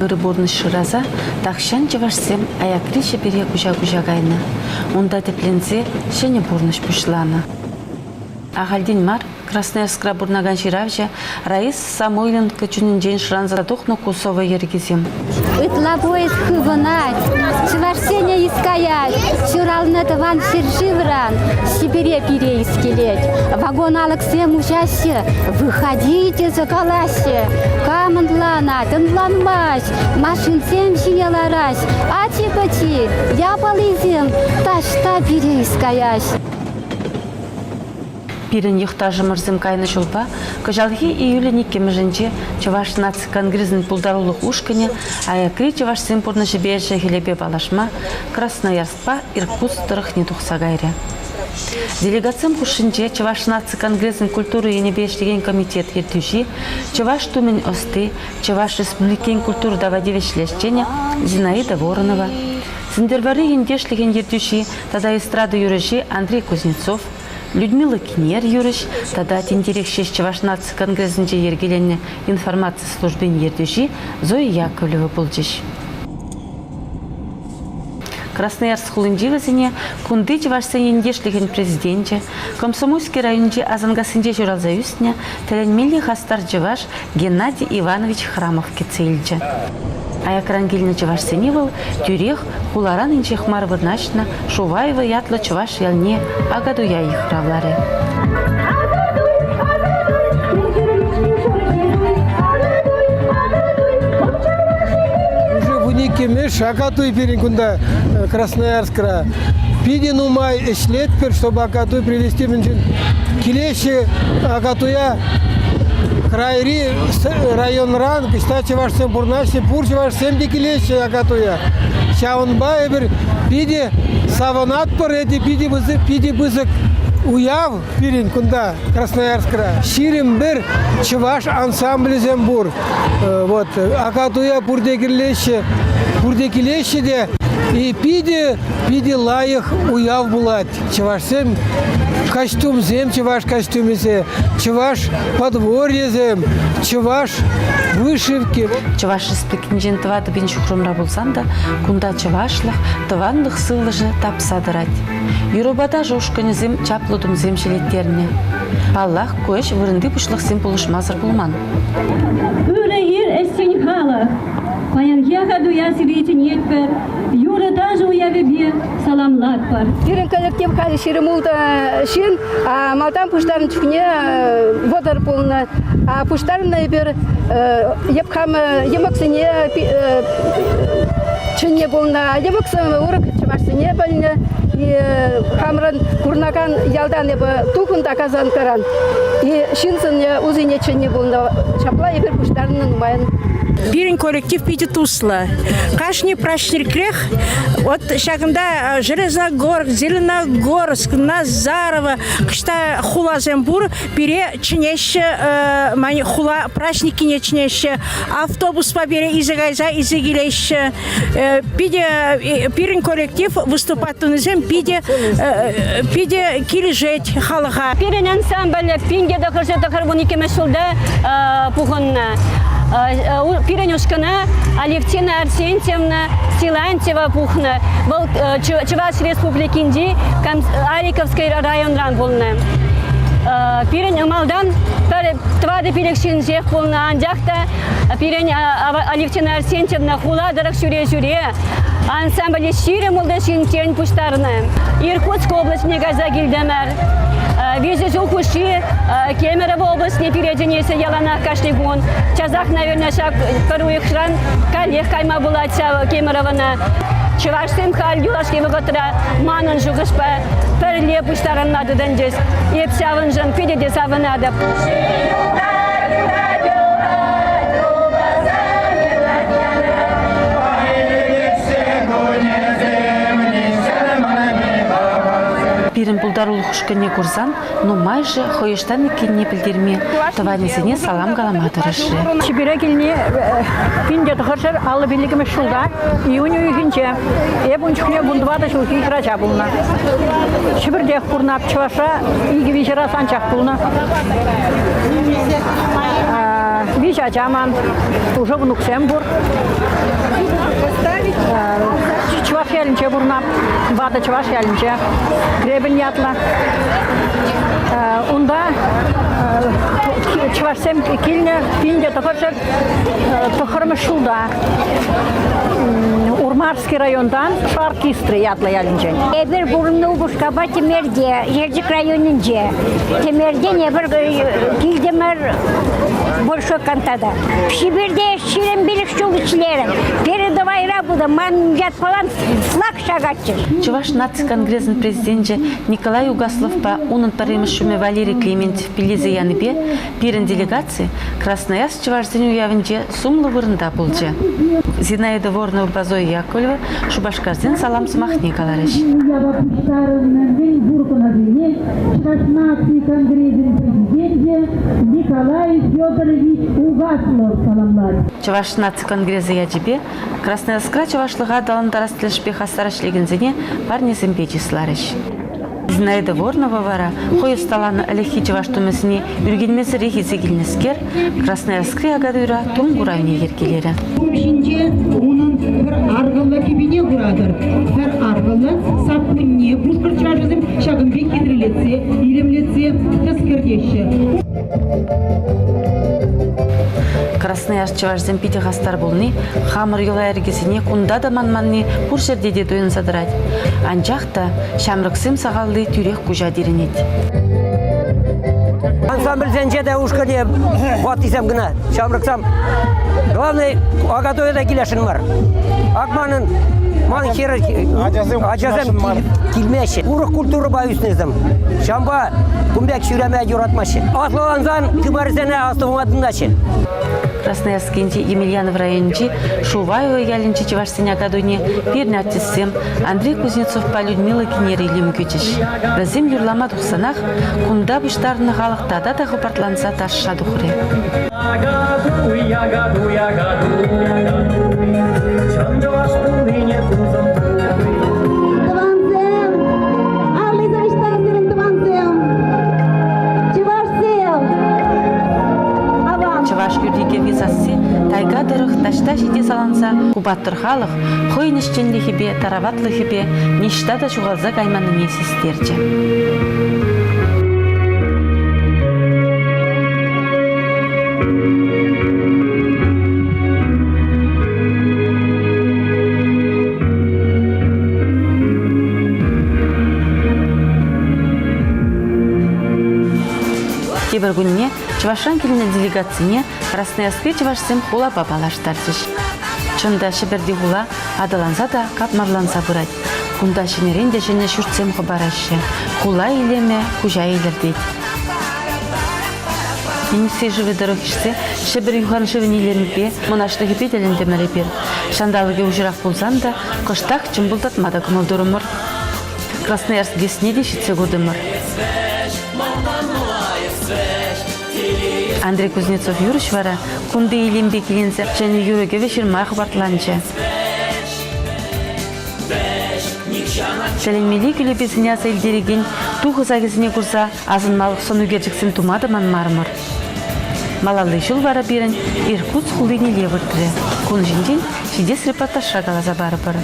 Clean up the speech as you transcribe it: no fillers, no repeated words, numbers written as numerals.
Ырӑ пурнӑҫ шыраса тахҫан чӑвашсем аякри Ҫӗпӗре куҫа-куҫа кайнӑ, унта тӗпленсе ҫӗнӗ пурнӑҫ пуҫланӑ. Ахальтен мар Красноярскра пурӑнакан ҫыравҫӑ Раиса Самойленко чунӗнчен шӑранса тухнӑ ку сӑвӑ йӗркисем. Ытла поезд хывӑнать, чӑвашсене искаять, ҫуралнӑ тӑван ҫӗршывран Сибире пире искелет. Вагон алӑксем уҫаҫҫӗ, выходи тесе калаҫҫӗ. Кам ӑнланать, ӑнланмасть, машинсем ҫине лараҫ, ачи-пӑчи, япалисем таҫта пире искаяҫ. Пирӗн йӑхташӑмӑрсем кайнӑ ҫулпа кӑҫалхи июлӗн иккӗмӗшӗнче Чӑваш наци конгресӗн пултарулӑх ушкӑнӗ аякри чӑвашсен пурнӑҫӗпе ӗҫӗ-хӗлӗпе паллашма Красноярскпа Иркутск тӑрӑхне тухса кайрӗ. Делегатсем хушшинче Чӑваш наци конгресӗн культура енӗпе ӗҫлекен комитет ертӳҫи, чӑваш тумӗн ӑсти, Чӑваш Республикин культура тава тивӗҫлӗ ӗҫченӗ Зинаида Воронова, Сӗнтӗрвӑрри ентешлӗхӗн ертӳҫи тата эстрада юрӑҫи Андрей Кузнецов, Людмила Кинер юрӑҫ тата тинтерех ҫеҫ Чӑваш наци конгресӗнче йӗркеленнӗ информаци службин ертӳҫи Зоя Яковлева пулчӗҫ. Красноярск хулинчи вӗсене кунти чӑвашсен ентешлӗхӗн президенчӗ, Комсомольски районӗнчи Асанкассинче ҫуралса ӳснӗ тӗлӗнмелле хастар чӑваш Геннадий Иванович Храмов кӗтсе илчӗ. Аякран килнӗ чӑвашсене вӑл тӳрех хуларан инҫех мар вырнаҫнӑ Шуваево ятлӑ чӑваш ялне Акатуя йыхравларӗ. Уже вуниккӗмӗш Акатуй пирӗн кунта Красноярскра. Питӗ нумай ӗҫлетпӗр, чтобы Акатуй привести мӗншӗн килеҫҫӗ Акатуя крайри районран кӑҫта чӑвашсем пурӑнаҫҫӗ, пур чӑвашсем те килеҫҫӗ Акатуя. Ҫавӑнпа эпир питӗ савӑнатпӑр, эти питӗ пысӑк, питӗ пысӑк уяв пирӗн кунта, Красноярскра. 21 чӑваш ансамблӗсем пур. Вот, Акатуя пурте килеҫҫӗ, пурте килеҫҫӗ те, и питӗ, питӗ лайӑх уяв пулать. Чӑвашсем костюмсем, чӑваш костюмӗсем, чӑваш подворьесем, чӑваш вышивки. Чӑваш Республикинчен 4000 ҫухрӑмра пулсан та кунта чӑвашлӑх, тӑванлӑх сывлӑшӗ тапса тӑрать. Юрӑпа ташӑ ушкӑнӗсем чаплӑ тумсем ҫӗлеттернӗ. Паллах, ку ӗҫ вырӑнти пуҫлӑхсем пулӑшмасӑр пулман. Ырӑ ир ӗҫчен халӑх! Паянхи Акатуя сире чӗнетпӗр, юрӑ-ташӑ уявӗпе саламлатпӑр. Пирӗн коллектив халӗ 26 ҫын, малтан пуҫтарнӑ чухне 30 пулнӑ. Пуҫтарӑннӑ эпир эп хам йӑмӑксене чӗннӗ пулнӑ. Йӑмӑксем урӑх чӑвашсене пӗлнӗ. Хамран пурӑнакан ялтан эпӗ тухӑн та Казанкӑран. И ҫынсене усине чӗннӗ пулнӑ. Ҫапла эпир пуҫтарӑннӑ нумайӑн. Пирӗн коллектив питӗ туслӑ. Кашни праҫникрех вот ҫакӑнта Железногорск, Зеленогорск, Назарово, кӑҫта хуласем пур, пире чӗнеҫҫӗ, хула праҫникине чӗнеҫҫӗ, автобуспа пире илсе кайса илсе килеҫҫӗ. Питӗ пирӗн коллектив выступать тунисем питӗ питӗ килӗшет халӑха. Пирӗн ансамбль пинте тӑхӑрҫӑ тӑхӑр вун иккӗмӗш ҫулта пухӑннӑ. Пирӗн ушкӑна Алевтина Арсентьевна Силантьева пухнӑ. Вӑл Чӑваш Республикинчи Ариковский районран пулнӑ. Пирӗн малтан пӗр тӑватӑ пилӗк ҫын ҫех пулнӑ, анчах та пирӗн Алевтина Арсентьевна хула тӑрӑх ҫӳре-ҫӳре ансамбле 20 ултӑ ҫынчен пуҫтарнӑ. Иркутск облаҫне кайса килтӗмӗр. Виҫӗ ҫул хушши Кемерово облаҫне пире чӗнеҫҫӗ яланах кашни кун. Часах, наверное, ҫак пӗр уйӑхран каллех кайма пулать ҫав Кемеровӑна. Чӑвашсем халь юлашки вӑхӑтра манӑн шухӑшпа пӗрле пуҫтарӑнма тытӑнчӗҫ. Эп ҫавӑншӑн питӗ те савӑнатӑп. Пирӗн пултарулӑх ушкӑнне курсан нумайӑшӗ хӑй ӑҫтан иккенне пӗлтерме, тӑванӗсене салам калама тӑрӑшрӗ. Сибире килни 1955 ҫулта июнь уйӑхӗнче. Эп ун чухне вунтӑватӑ ҫулхи хӗрача пулнӑ. Ҫӗпӗртех пурӑнап, Чӑвашра икӗ-виҫӗ раз анчах пулнӑ. Виҫ ача ман, уже внуксем пур. Чӑваш ялӗнче пурӑнап, ватӑ чӑваш ялӗнче, Гребень ятлӑ. Унта чӑвашсем килнӗ 1909 ҫулта Урмарский районтан Шаркистры ятлӑ ялӗнчен. Эпир пурӑннӑ упӑшкапа Тӗмерте, Елчӗк районӗнче. Тӗмертен эпир килтӗмӗр Большой Кантата. Ҫӗпӗрте 25 ҫул ӗҫлерӗм. Передовайра пултӑм. Ман ятпалан флаг ҫакатчӗҫ. Чӑваш наци конгресӗн президенчӗ Николай Угасловпа унӑн пӗрремӗш ҫумӗ Валерий Клементьев пиллесе янипе пирӗн делегаци Красноярск чӑвашсен уявӗнче сумлӑ вырӑнта пулчӗ. Зинаида Вороновӑпа Зоя Яковлева Шупашкарсен салам сӑмахне каларӗҫ. Уява пуҫтарӑннӑ мӗн пур хӑнасене Чӑваш наци конгресӗн президенчӗ Николай Федорович Угаслов саламлать. Чӑваш наци конгресӗ ячӗпе Красноярскра чӑвашлӑха аталантарас тӗлӗшпе хастар ӗҫлекенсене парнесемпе чысларӗҫ. Зинаида Воронова вара хӑй ӑсталанӑ ӗлӗкхи чӑваш тумӗсене ӳркенмесӗрех илсе килнӗскер Красноярскри Акатуйра тум куравне йӗркелерӗ. Тум ҫинче унӑн пӗр аркӑллӑ кӗпине куратӑр. Пӗр аркӑллӑ саппунне пушкӑрт чӑвашӗсем ҫакӑн пек хитрелетсе, илемлетсе тӗс кӗртеҫҫӗ. Красноярск чӑвашсем питӗ хастар пулни, хамӑр йӑла-йӗркесене кунта та манманни пур ҫӗрте те туйӑнса тӑрать. Анчах та ҫамрӑксем сахалли тӳрех куҫа тирӗнет. Ансамбльсенче те ушкӑнӗ ваттисем кӑна, ҫамрӑксем. Главное, Акатуя та килесшӗн мар. Ак манӑн ман хӗр ачасем, ачасем килмеҫҫӗ. Урӑх культурӑпа ӳснисем. Ҫавӑнпа кун пек ҫӳреме юратмаҫҫӗ. Аслӑлансан тымарӗсене астӑвма тытӑнаҫҫӗ. Красноярскинчи Емельянов районӗнчи Шуваево ялӗнчи чӑвашсен акатуйне пирӗн артистсем Андрей Кузнецовпа Людмила Кинер илем кӳчӗҫ. Вӗсем юрлама тухсанах кунта пуҫтарӑннӑ халӑх тата та хӑпартланса ташша тухрӗ. Акатуй, акатуй, акатуй, чӑн чӑваш пулнине тусӑм Тӑвансем, аллисем ӑҫта сирӗн тӑвансем? Чӑвашсем! Аван! Чӑваш юрри-кӗвви сасси тайга тӑрӑх таҫта ҫити саланса купаттӑр халӑх хӑйӗн ӗҫченлӗхӗпе, тараватлӑхӗпе ниҫта та ҫухалса кайманнине систерчӗ. Тепӗр кунне Чӑвашран килнӗ делегацине Красноярскри чӑвашсем хулапа паллаштарчӗҫ. Чӑн та, Ҫӗпӗрти хула аталанса та капмарланса пырать. Кунта ҫӗнӗрен те ҫӗнӗ ҫуртсем хӑпараҫҫӗ. Хула илемӗ куҫа илӗртет. Енисей шывӗ тӑрӑх ишсе Ҫӗпӗр юхан шывӗн илемӗпе, мӑнаҫлӑхӗпе тӗлӗнтӗмӗр эпир. Ҫанталӑкӗ уҫӑрах пулсан та кӑштах чӑмпӑлтатма та кӑмӑл турӑмӑр. Красноярск ГЭСне те ҫитсе куртӑмӑр. Андрей Кузнецов юрӑҫ вара кунти илемпе киленсе ҫӗнӗ юрӑ-кӗвӗ ҫырма хӑпартланчӗ. Тӗлӗнмелли кӳлепесене аса илтерекен ту хысакӗсене курса асӑнмалӑх сӑн ӳкерчӗксем тума та манмарӑмӑр. Малалли ҫул вара пирӗн Иркутск хулинелле выртрӗ. Кун ҫинчен ҫитес репортажра каласа парӑпӑр.